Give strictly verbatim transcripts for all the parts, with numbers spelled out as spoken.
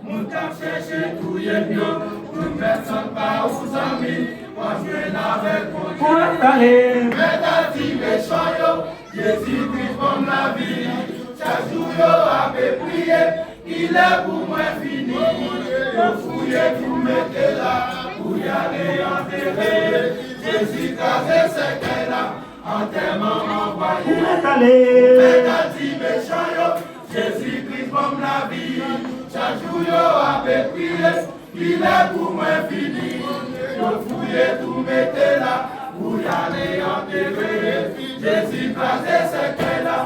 Moun k ap chèche touye m yo, moun pèsonn pa ou zanmi, w ap jwenn avèk Bondye. Pou enstale. Mèt a di mechan yo, Jezi Kris ban m lavi. Chak jou yo ape priye, kilè pou mwen fini. Yo fouye tou mete la, pou y ale antere. Jezi kraze sèkèy la, antèman anvwaye. Ou mèt ale. Ou mèt al di mechan yo, Jezi Kris ban m lavi. Chak jou yo ape priye, kilè pou mwen fini. Yo fouye tou mete la, pou y ale antere. Jezi kraze sèkèy la,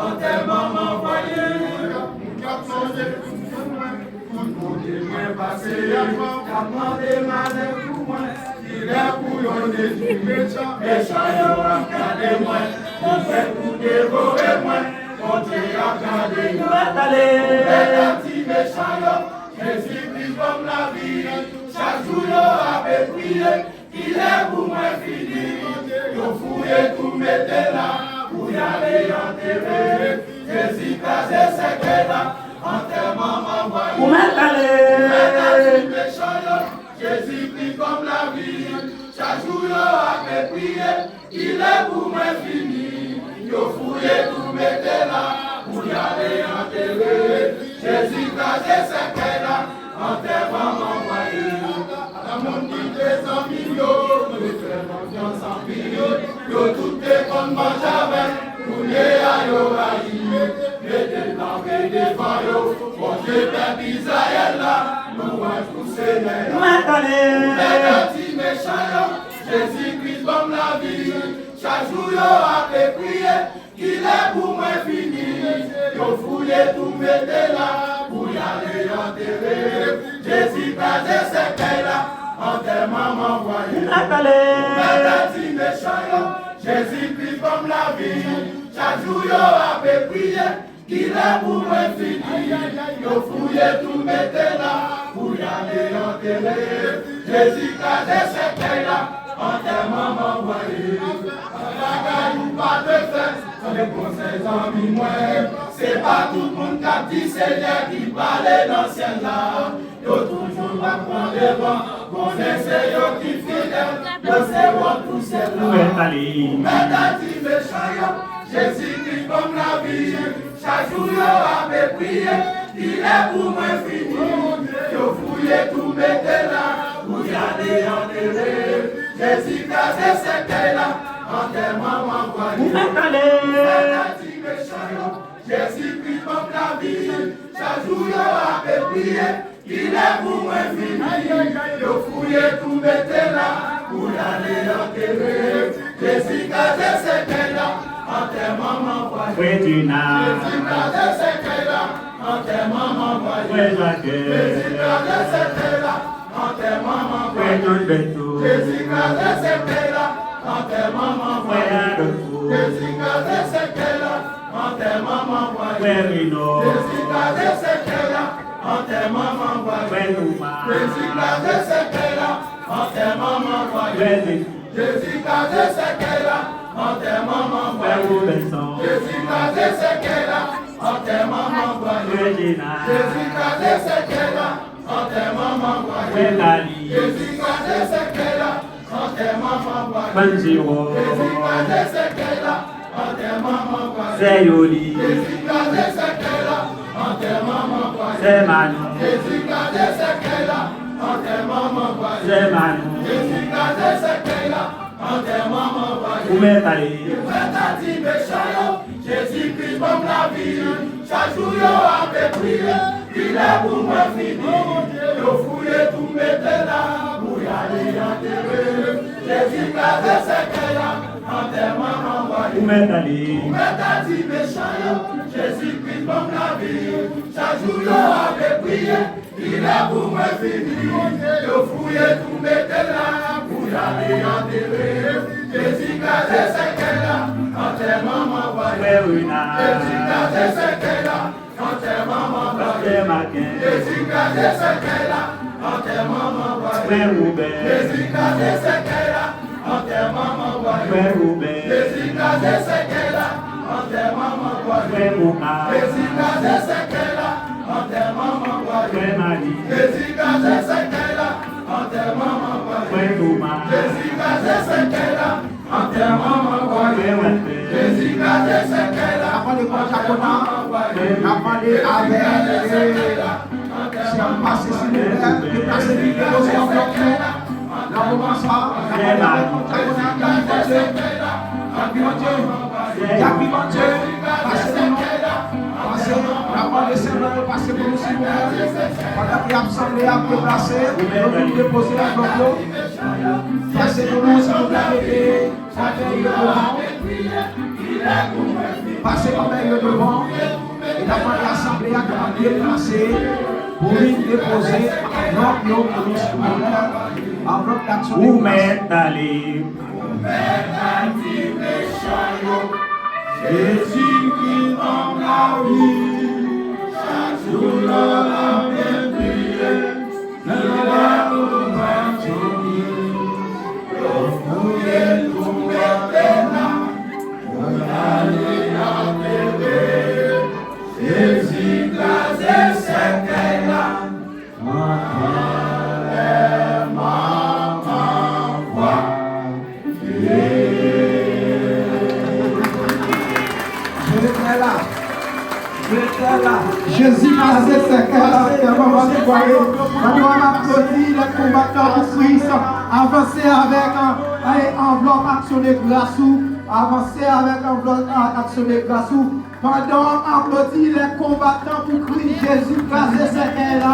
antèman anvwaye. Moun k ap manje pou mwen, tout kote mwen pase, y ap mande malè pou mwen. Kilè pou yo detwi mechan, mechan yo ap gade mwen. Yo prè pou devore mwen, Bondye ap gade yo. Ou mèt ale. Ou mèt al di mechan yo, Jezi Kris ban m lavi. Chak jou yo ape priye, kilè pou mwen fini. Yo fouye tou mete la, pou y ale antere. Jezi kraze sèkèy la, antèman anvwaye. Ou mèt ale. Ou mèt al di mechan yo, Jezi Kris ban m lavi. Chak jou yo ape priye, kilè pou mwen fini. Yo fouye tou mete la, pou y ale antere. Jezi kraze sèkèy la, antèman anvwaye. Nan moun ki te zanmi yo, yo te fè konfyans anpil. Yo tout te konn manje avè l. Kounye a yo rayi, mete l kanpe devan yo. Bondye pèp Izrayèl la, louwanj pou Senyè a. Mèt ale. Mèt al di mechan yo, Jezi Kris ban m lavi. Chak jou yo ape priye, kilè pou mwen fini. Yo fouye tou mete la, pou y ale antere. Jezi kraze sèkèy la, antèman anvwaye. Mèt ale. Mèt al di mechan yo, Jezi Kris ban m lavi. Chak jou yo ape priye, kilè pou mwen fini. Yo fouye tou mete la, pou y ale antere. Jezi kraze sèkèy la, antèman anvwaye. Bagay ou pa te fè, tande konsèy zanmi mwen. Se pa tout moun k ap di Senyè ki pale nan syèl la. Yo toujou ap pran devan, konnen se yo ki fidèl, yo se wòl pou syèl la. Ou mèt ale. Ou mèt al di mechan yo, Jezi Kris ban m lavi. Chak jou yo ape priye, kilè pou mwen fini. Yo fouye tou mete la, pou y ale antere. Jezi kraze sèkèy la, antèman anvwaye. Ou mèt ale. Ou mèt al di mechan yo, Jezi Kris ban m lavi. Chak jou yo ape priye, kilè pou mwen fini. Yo fouye tou mete la, pou y ale antere. Jezi kraze sèkèy la, antèman anvwaye. Frè Dina. Jezi kraze sèkèy la, antèman anvwaye. Frè Jakè. Jezi kraze sèkèy la, antèman anvwaye. Frè Gilbèto. Jezi kraze sèkèy la, antèman anvwaye. Frè Adolfo. Jezi kraze sèkèy la, antèman anvwaye. Frè Reno. Jezi kraze sèkèy la, antèman anvwaye. Frè Touma. Jezi kraze sèkèy la, antèman anvwaye. Frè Zefi. Jezi kraze sèkèy la, antèman anvwaye. Frè Wobèson. Jezi kraze sèkèy la, antèman anvwaye. Frè Jena. Jezi kraze sèkèy la, antèman anvwaye. Frè Kali. Jezi kraze sèkèy la, antèman anvwaye. Frè Jewò. Jezi kraze sèkèy la, antèman anvwaye. Sè Yoli. Jezi kraze sèkèy la, antèman anvwaye. Sè Mani. Jezi kraze sèkèy la, antèman anvwaye. Sè Mani. Jezi kraze sèkèy la, antèman anvwaye. Ou mèt ale. Ou mèt al di mechan yo, Jezi Kris ban m lavi. Chak jou yo ape priye, kilè pou mwen fini. Yo fouye tou mete la, pou y ale antere. Jezi kraze sèkèy la, antèman anvwaye. Ou mèt ale. Ou mèt al di mechan yo, Jezi Kris ban m lavi. Chak jou yo ape priye, kilè pou mwen fini. Yo fouye tou mete la, pou y ale antere. Jezi kraze sèkèy la, antèman anvwaye. Frè Rena. Jezi kraze sèkèy la, antèman anvwaye. Pastè Maken. Jezi kraze sèkèy la, antèman anvwaye. Frè Wobè. Jezi kraze sèkèy la, antèman anvwaye. Frè Wobè. Jezi kraze sèkèy la, antèman anvwaye. Frè Moka. Jezi kraze sèkèy la, antèman anvwaye. Frè Mali. Jezi kraze sèkèy la, antè manman Pwayè. Frè Toma. Jezi kraze sèkèy la, antè manman Pwayè. Frè Waltè. Jezi kraze sèkèy la. N ap mande pou Chakona, n ap mande avèk, eh, si ap pase, silvouplè, deplase vin depoze anvlòp yo. Nan moman sa, n ap mande avèk Chakona, Bondye, Bondye, pase pou nou. Pase, n ap mande sèvant yo pase pou nou, silvouplè. Pandan ke y ap sanble, y ap deplase, yo vin depoze anvlòp yo. Pase pou nou, silvouplè, mete fòtèy yo devan. Pase fòtèy yo devan. E n ap mande asanble a kapab deplase pou vin depoze anvlòp yo pou nou, silvouplè. Anvlòp d'aksyon de gras. Ou mèt ale. Jezi ki ban m lavi, chak jou lè l ap vin priye, li la pou m pa tonbe. Yo fouye tou mete la, pou ale antere. Jezi kraze sèkèy la. Anlè manman Pwayè. Jezi kraze sèkèy la, anlè manman Pwayè. Ann aplodi lè konbatan pou Kris. Avanse avèk, eh, anvlòp aksyon de gras ou. Avanse avèk anvlòp, ah, aksyon de gras ou. Pandan w ap aplodi lè konbatan pou Kris, Jezi kraze sèkèy la,